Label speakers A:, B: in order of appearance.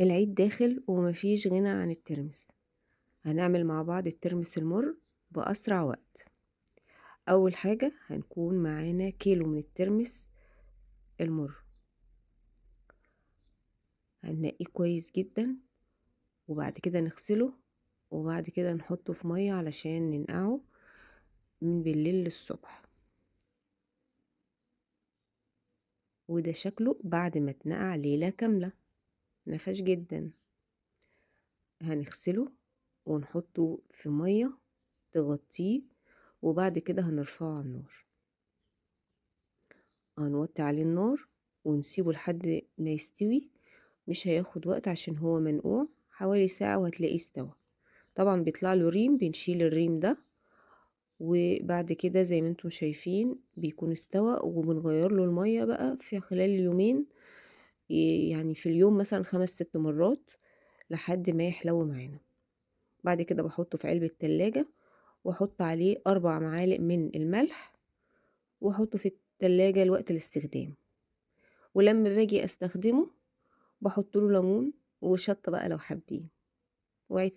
A: العيد داخل ومفيش غنى عن الترمس. هنعمل مع بعض الترمس المر بأسرع وقت. أول حاجة هنكون معانا كيلو من الترمس المر، هننقيه كويس جدا وبعد كده نغسله وبعد كده نحطه في مية علشان ننقعه من بالليل للصبح. وده شكله بعد ما اتنقع ليلة كاملة، نفش جدا. هنغسله ونحطه في مية تغطيه وبعد كده هنرفعه على النار، هنوطي عليه النار ونسيبه لحد ما يستوي. مش هياخد وقت عشان هو منقوع، حوالي ساعة وهتلاقيه استوى. طبعا بيطلع له ريم، بنشيل الريم ده وبعد كده زي ما انتم شايفين بيكون استوى، وبنغير له المية بقى في خلال اليومين، يعني في اليوم مثلا 5-6 مرات لحد ما يحلو معانا. بعد كده بحطه في علبة تلاجة واحط عليه 4 معالق من الملح واحطه في التلاجة لوقت الاستخدام. ولما باجي استخدمه بحط له ليمون وشطة بقى لو حابين. وعيد